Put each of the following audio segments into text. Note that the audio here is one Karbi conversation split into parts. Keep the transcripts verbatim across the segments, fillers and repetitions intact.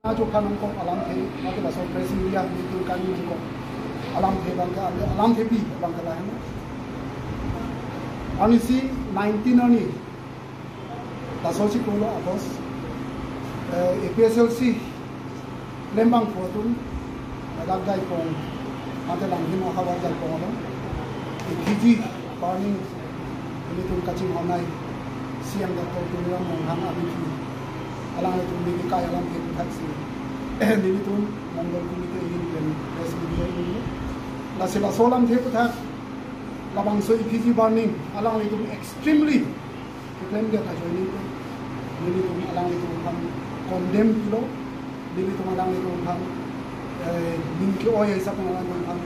Ajo kanong kok alamthe, mate laso press media nelitum kaningje kok alamthe abangke, alamthepi abangke lahenlo. Arnisi nineteen arni, laso chiklo August, eh, A P H L C klembangpo atum, ladak Jaipong, mate Langhin ahavar Jaipong along, effigy burning nelitum kachinghon-ai, C M Doctor Tuliram Ronghang abithi, alanglitum neli kai alamthe aphuthak si, nelitum Mondol Committee ahin pen press media ahin, lasi laso alamthe aphuthak, labangso effigy burning, alanglitum extremely keklemdet ajoine, nelitum alanglitum aphan condemn pilo, nelitum alanglitum aphan, eh, ning ke-oi hisap alanglitum aphan,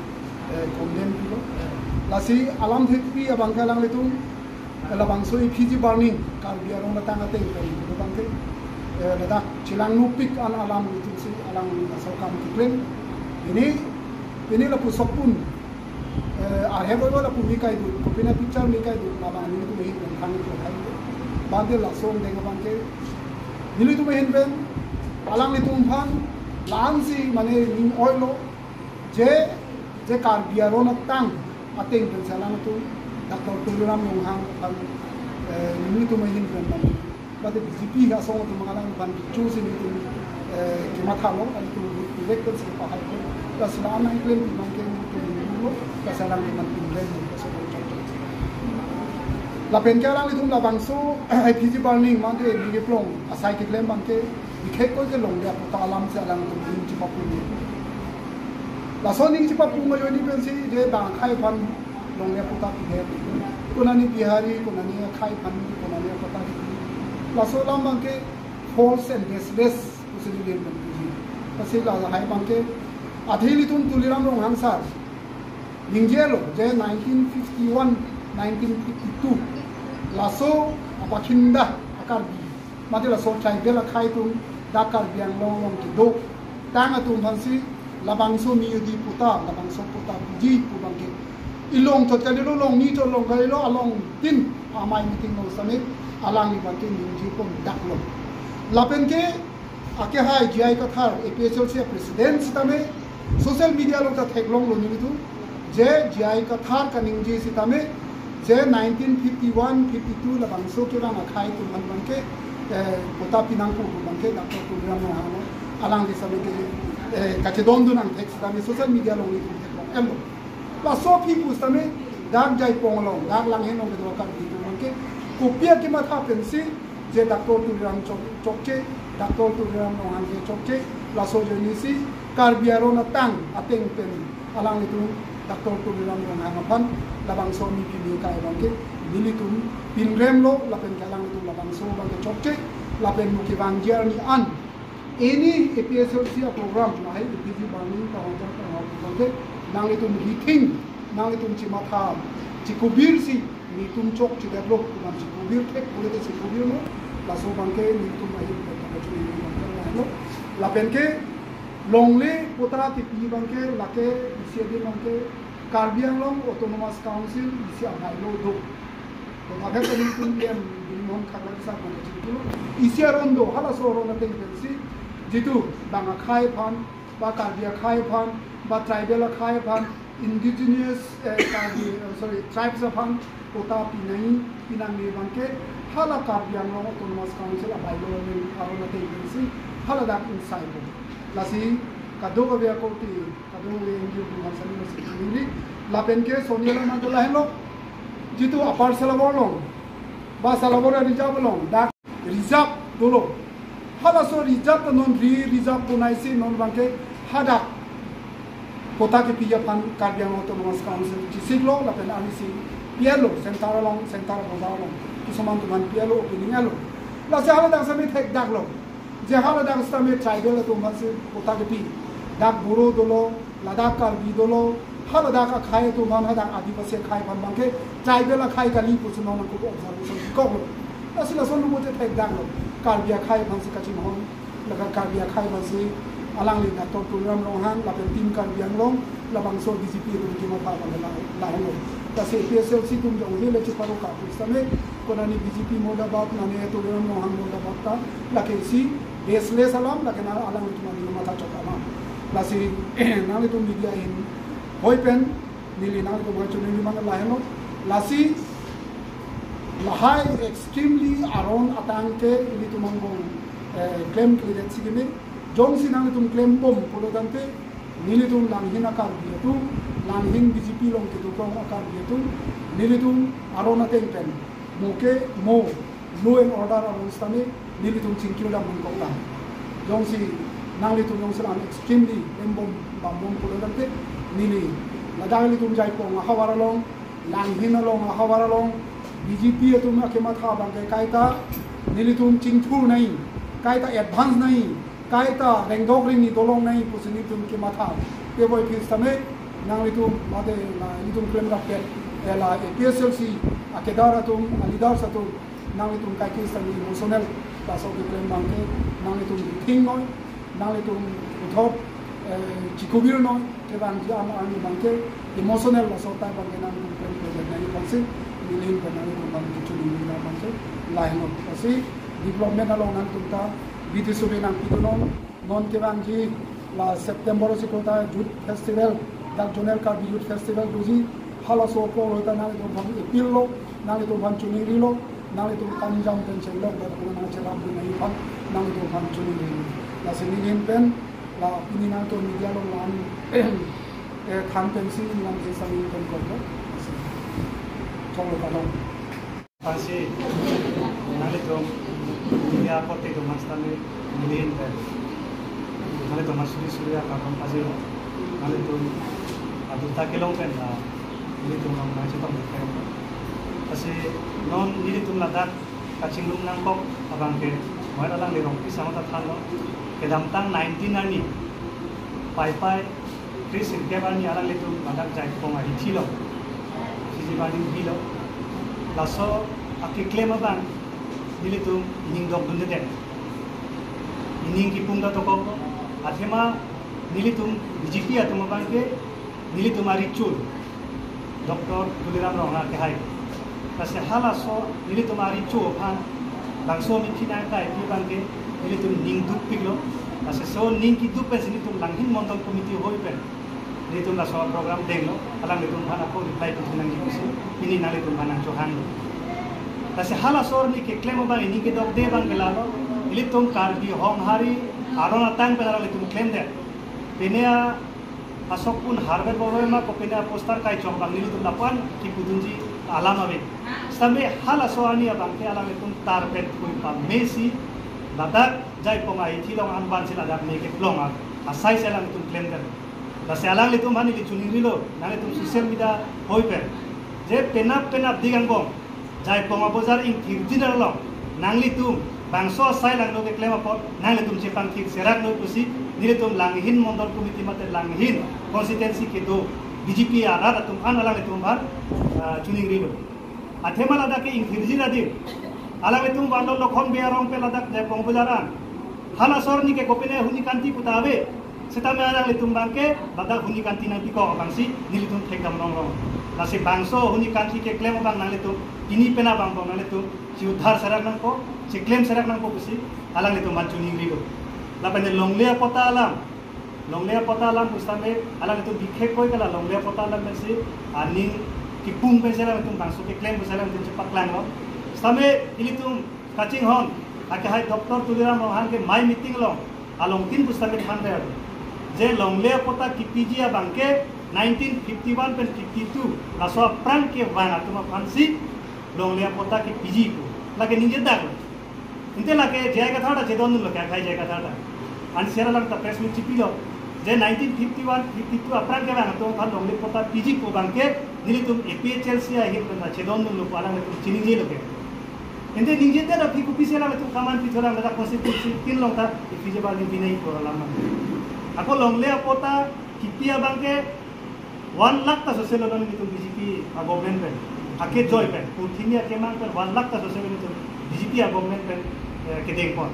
eh, condemn pilo. Lasi alamthepi abangke alanglitum, eh, labangso effigy burning, Karbi arong atang ateng pen abangke, eh, ladak chelang nupik an alam itum si alang laso akam keklem. Pini, pini lapu sokpun, eh, arhe boy boy lapu mi kaidun, kopine picture mi kaidun, labang nelitum ahin pen thanglo hai. Bante laso angdeng abangke, nelitum ahin pen, alanglitum aphan, la-an si mane ning oilo, je, je Karbi arong atang ateng pen si alangtum, Doctor Tuliram Ronghang aphan, eh, nelitum ahin pen mane, mate B J P asong atum alangphan bichu si nelitum, eh, kemathalo, alanglitum elected si pahai ko. Lasi la-an nangklempi abangke nelitum lo, lasi alangtum pinremlo, lasi alangtum. Lapen ke alanglitum labangso effigy burning mate neli plong asai keklem abangke, bikhek ko ke longle aputa alam si alangtum ning chepapung. Laso ning chepapung ajoine pensi je bang akhei aphan longle aputa pide. Konani Bihari, konani akhei aphan, konani aputa pide. Laso alam abangke false and baseless pusi neli pen puji. Lasi lahai abangke, athe ilitum Tuliram Ronghang sir ningjelo, je nineteen fifty-one, nineteen fifty-two, laso apachinda a-Karbi, mate laso tribal akhei atum dak Karbi Anglong along kedo tang atum aphansi labangso mi odi puta, labangso puta piji pu abangke, ilong chot kalilo, longni chot long kalilo, alongtin amei meeting along sitame alangli abangke ningje pondaklo. Lapen ke akehai J I Kathar, A P H L C president sitame social media along ta theklonglo nelitum, je J I Kathar kaningje sitame, je nineteen fifty-one fifty-two labangso kevang akhei atum aphan abangke, eh, puta pinangpo pu abangke Doctor Tuliram Ronghang alangli sitame ke, eh, kachedondun angthek sitame social media along nelitum theklong-etlo. Laso aphi pusitame dak Jaipong along, dak Langhin along kedo Karbi atum abangke, kopi akematha pensi je Doctor Tuliram chok, chokche, Doctor Tuliram Ronghang ke chokche, laso ajoine si Karbi arong atang ateng pen alanglitum Doctor Tuliram Ronghang aphan labangso mi pini kai abangke nelitum pinremlo, lapen ke alanglitum labangso abangke chokche, lapen mo kevangji arni an any A P H L C a-program, lahai effigy burning ta hoja ta ho abangke, nanglitum rethink, nanglitum chematha, chekubir si, nelitum chokchedetlo, komat chekubir thek, pule te chekubirlo, laso abangke nelitum ahin pen ta kachini abangke lahenlo. Lapen ke longle puta kepi abangke, lake isi adim abangke, Karbi Anglong Autonomous Council isi a-bylaw do. To, aphi ta nelitum P M Giri Mohan Kharlangsa aphan chingkilo. Isi aron do, halaso aron ateng pensi, jitu bang akhei aphan, ba Karbi akhei aphan, ba tribal akhei aphan, indigenous, eh, Karbi, eh, sorry, tribes aphan puta pinangji, pinangji abangke, hala Karbi Anglong Autonomous Council a-bylaw aron ateng pensi, haladak insai bo. Lasi kadokave akorte, kadokave N G O atum aphan sani masi kangri, lapen ke soni alam anto lahenlo, jitu Upper Salabor along, ba Salabor a-reserve along, dak reserve dolo. Halaso reserve ta non re-reserve ponai si non abangke hadak puta kepi aphan Karbi Anglong Autonomous Council chesiklo, lapen arnisi pi-etlo, center along, center border along, kisuman atum aphan pi-etlo, opening etlo. Lasi haladak sitame thekdaklo, je haladak sitame tribal atum aphansi puta kepi, dak Boro dolo, ladak Karbi dolo, haladak akhei atum aphan, hadak Adivasi akhei aphan abangke tribal akhei kali pusi non nangkok observation koklo. Lasi lason lumo je thekdaklo, Karbi akhei aphansi kachinghon, laga Karbi akhei aphansi alangli Doctor Tuliram Ronghang lapen Team Karbi Anglong, labangso B J P atum kematha abang la, lahenlo. Lasi A P H L C atum jongsi le cheparo ka pusitame, konani B J P murdabad, nane Tuliram Ronghang murdabad ta, lake isi baseless alam, lake nang alanglitum aning matha chok alam. Lasi nanglitum media ahin hoi pen neli nanglitum aphan choningri abang lahenlo. Lasi lahai extremely aron atangte ilitum angbong, eh, klemkledet si keme. Jongsi nanglitum klembom pulo tangte, nelitum langhin a-Karbi atum, langhin B J P along kedo kong a-Karbi atum, nelitum aron ateng pen, mo ke mo, law and order aron sitame, nelitum chingkir dam nangkok tang. Jongsi nanglitum jongsi lang extremely klembom bambom pulo tangte, neli ladak ilitum Jaipong ahavar along, langhin along ahavar along, B J P atum akematha abangke kaita nelitum chingthur nai, kaita advance nai, kaita rengdok rengni dolong nai pusi nelitum kematha. Teboi phi sitame nanglitum mate la nelitum klem rapet, eh, la A P H L C a-cadre atum, a-leaders atum, nanglitum kaike sitame emotional, laso keklem abangke nanglitum thing noi, nanglitum uthot, eh, chikubir noi, kevangji an arni abangke emotional laso ta abangke nanglitum klem klem nai aphansi, neli ahin pen nanglitum abangke choningri abangke lahenlo. Lasi development along nangtum ta bidi subi nangpidun non, non kevangji la September sikota youth festival, dak Zonal Karbi Youth Festival doji, halaso apor ta nanglitum aphan appeal lo, nanglitum aphan choningrilo, nanglitum kam jam pen chelok, dak nang cherap dun nai aphan, nanglitum aphan choningrilo. Lasi neli ahin pen, la pini nangtum media along la-an, eh, than pensi, nang pensi nangtum kok lo. Lasi choklo kadong. Lasi nanglitum media apot atum mas tani neli ahin pen, nanglitum mas suri suri akam pajirlo, nanglitum aduk ta kelong pen la nelitum nang nang chetong pen. Lasi non nelitum ladak kachingrum nangkok abangke, moi alangli Rongpi sangta thanlo, kedamtang nineteen arni, Paipai Chris Sirkep arni alanglitum ladak Jaipong ahithi lo, C G Barding hilo. Laso akeklem abang nelitum ning dok dundedet. Ning kipung ta dokok, athema nelitum B J P atum abangke nelitum a-recho Doctor Tuliram Ronghang kehai. Lasi halaso nelitum a-recho aphan, bangso mithi nangkai pi abangke nelitum ning dukpiklo. Lasi laso ning kiduk pensi nelitum langhin mondol committee hoi pen nelitum laso program denglo, alanglitum aphan ako reply pithu nangji pusi, pini nanglitum aphan nangchohanglo. Lasi halaso arni keklem abang, ning kedokde abangke lalo, ilitum Karbi Honghari aron atang pen alanglitum klemdet. Pine a asokpun Herbert Boroi ma kopine a-poster kaichok abang nelitum lapu-an kipudunji alam ave. Sitame halaso arni abangke alanglitum tarpet pui pamesi ladak Jaipong ahithi along an vansi ladak me keplong a, asai si alanglitum klemdet. Lasi alanglitum aphan neli choningrilo, nanglitum social media hoi pen, je penap penap dik angbong Jaipong abojar ingthirjin arlo nanglitum bangso asai langno keklem apot nanglitum chepangthir serak noi pusi, nelitum langhin mondol committee mate langhin constituency kedo B J P arat atum an alanglitum aphan, ah, choningrilo. Athema ladak ke ingthirjin adim alanglitum vanlo Lokhon Bey arong pen ladak Jaipong abojar an. Halaso arni ke kopine huni kanti puta ave. Sitame alanglitum abangke ladak huni kanti nangpikok abangsi nelitum thekdam rong rong. Lasi bangso huni kanti keklem abang nanglitum pini penap angbong nanglitum chiudhar serak nangpo, chiklem serak nangpo pusi alanglitum aphan choningrilo. Lapen longle apatta alam, longle apatta alam pusitame alanglitum bikhekkoi ke la longle apatta alam pensi aning kipung pensi alanglitum bangso keklem pusi alanglitum chepaklanglo. Sitame ilitum kachinghon akehai Doctor Tuliram Ronghang ke mai meeting along alongtin pusitame thandet, je longle apatta kipiji abangke nineteen fifty-one pen fifty-two laso aphrang kevang atum aphansi longle apatta kipiji pu lake ningjedak lo. Ante lake J I Kathar ta chedondunlo, akehai J I Kathar ta. Ansi alang ta press meet chipilo, je nineteen fifty-one fifty-two aphrang kevang atum aphan longle patta piji pu abangke nelitum A P H L C ahin pen ta chedondunlo pu alanglitum chiningjelo ke. Ante ningjedet aphi kopisi alanglitum kaman pitholang, ladak constituency tin along ta A P J Barding binai pu alam. Ako longle apatta kipi abangke one lakh ta sose lo non nelitum B J P a-government pen, akejoi pen, purthimi akemang pen one lakh ta sose lo nelitum B J P a-government pen, eh, kedeng pon.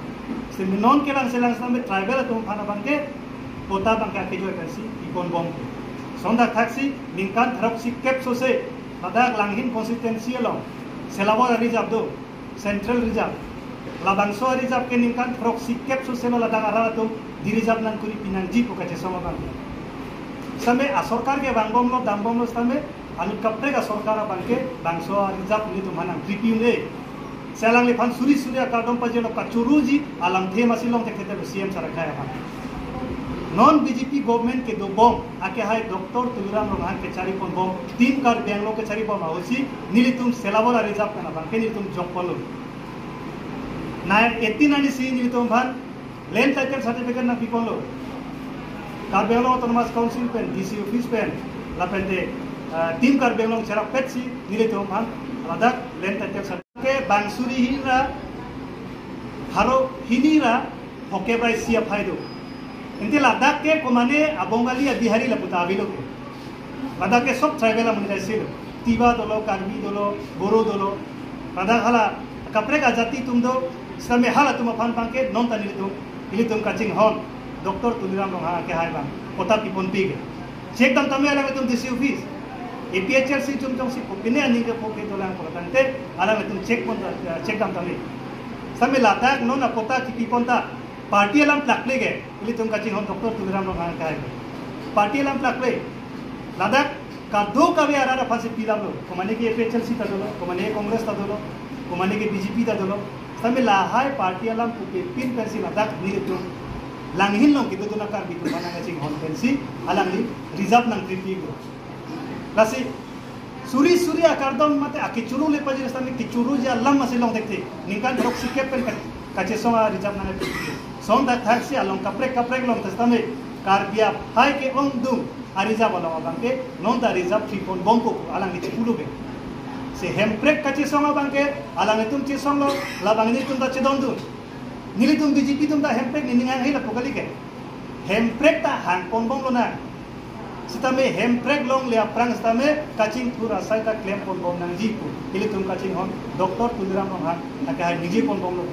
Sitame non kelang selang sitame tribal atum aphan abangke patta abangke akejoi pensi ipon bom. Sonda thaksi ningkan throksi kep sose ladak langhin constituency along Selawar a-reserve do, Central Reserve. Labangso a-reserve ke ningkan throksikep soselo ladak arat atum di-reserve nangkuri pinangji pu kachesong abang. Sitame asorkar ke vangbomlo, dambomlo sitame, anut kaprek asorkar abang ke bangso a-reserve nelitum aphan nangkripi un-e. Si alangliphan suri suri akardom pajirlo, kachoruji alamthe masi long thekthe lo C M sir akhai aphan. Non B J P government kedobom akehai Doctor Tuliram Ronghang kechariponbom, Team Karbi Anglong kecharibom ahutsi nelitum selabor a-reserve pen abang ke nelitum jokponlo. Nai eighteen anisi nelitum aphan land title certificate nangpiponlo. Karbi Anglong Autonomous Council pen, D C office pen, lapente, ah, Team Karbi Anglong cherapetsi nelitum aphan ladak land title certificate ke bang suri hini ra, pharo hini ra, phokep ra isi aphai do. Ante ladak ke komane a-Bongali, a-Bihari laputa avelo ke. Ladak ke sob tribal amonit isi lo. Tiwa dolo, Karbi dolo, Boro dolo. Ladak hala kaprek ajati atum do, sitame halatum aphan abang ke non ta nelitum, ilitum kachinghon Doctor Tuliram Ronghang akehai abang patta piponpi ke. Check dam tame alanglitum D C office, A P H L C chum chongsi kopine aning kepo kedolang pulo tangte alanglitum check pon, check dam tame. Sitame ladak non apatta kipipon ta party alam plakle ke, ilitum kachinghon Doctor Tuliram Ronghang akehai. Party alam plakle. Ladak kadokave arat aphansi pilamlo. Komane ke A P H L C ta dolo, komane Congress ta dolo, komane ke B J P ta dolo. Sitame lahai party alam pupe pin pensi ladak nelitum Langhin along kedodun a-Karbi atum aphan nangkachinghon pensi alangli reserve nangkripi ko. Lasi suri suri akardom mate akechuru le pajir sitame kechuruji alam masi long thekthe. Ningkan throksikep pen ka-, kachesong a-reserve nangpi. Son dak thaksi along kaprek kaprek along ta sitame Karbi aphai ke-ongdung a-reserve along abang ke non ta reserve thriponbompo pu alangli chipulo ke. Si Hemprek kachesong abang ke alanglitum chesonglo, labang nelitum ta chedondun. Nelitum B J P atum ta Hemprek nening hanghe lapu kali ke. Hemprek ta hangponbomlonang. Sitame Hemprek longle aphrang sitame kachingthur asai ta klemponbom nangji pu ilitum kachinghon Doctor Tuliram Ronghang akehai ningjeponbomlo.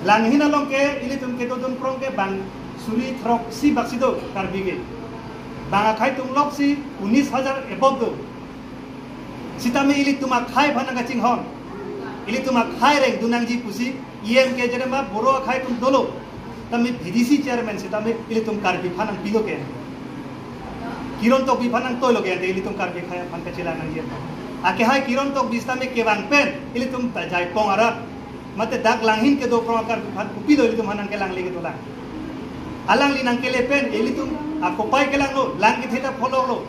Langhin along ke ilitum kedodun prong ke bang suri throksi baksi do Karbi ke. Bang akhai atum loksi unis hajar above do. Sitame ilitum akhai aphan nangkachinghon, ilitum akhai rengdun nangji pusi E M ke jerema Boro akhai atum dolo. Tame B D C chairman sitame ilitum Karbi aphan nangpilo ke. Kiron Tokbi aphan nangtoilo ke, ante ilitum Karbi akhai aphan kachelang nangji. Akehai Kiron Tokbi sitame kevang pen ilitum ta Jaipong arat mate dak Langhin kedo prong a-Karbi aphan kopilo ilitum aphan nangkelangle kedolang. Alangli nangkele pen ilitum akopai kelanglo, lang kethe ta pholoklo.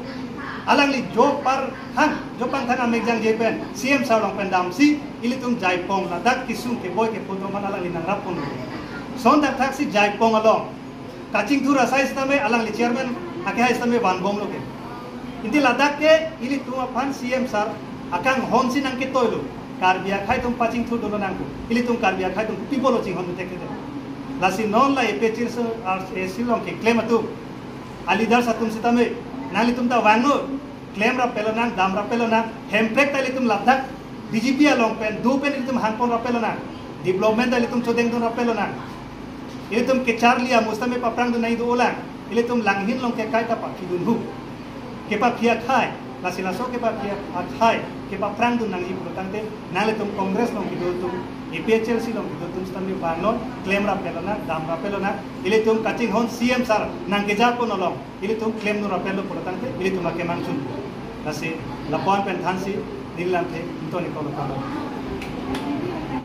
Alangli jo parthang, jo pangthang amek jangje pen C M sir along pen damsi ilitum Jaipong ladak kesung keboi kephoto man alangli nangrapponlo. Son dak thaksi Jaipong along kachingthur asai sitame alangli chairman akehai sitame vanbomlo ke. Ante ladak ke ilitum aphan C M sir akanghonsi nangketoilo. Karbi akhai atum pachingthur dolo nangko. Ilitum Karbi akhai atum kopi apotlo chinghon thekthe. Lasi non la A P H L C along keklem atum, a-leaders atum sitame nanglitum ta vangnon. Klemraplonang, damraplonang, Hemprek ta ilitum ladak B J P along pen, do pen ilitum hangponraplonang, development ta ilitum chodengdunraplonang. Ilitum kecharli amus tame paprangdun nangji dolang, ilitum Langhin along kekai ta paphidun hu. Kepaphi akhai, lasi laso kepaphi akhai, kepaprangdun nangji pulo tangte, nanglitum Congress along kedo atum, A P H L C along kedo atum sitame vangnon, klemraplonang, damraplonang, ilitum kachinghon C M sir nangkejaponlong, ilitum klemdunraplonlo pulo tangte, ilitum akemang chun. Lasi, lapu-an pen thansi, neli lamthe, inton ikolo kalo.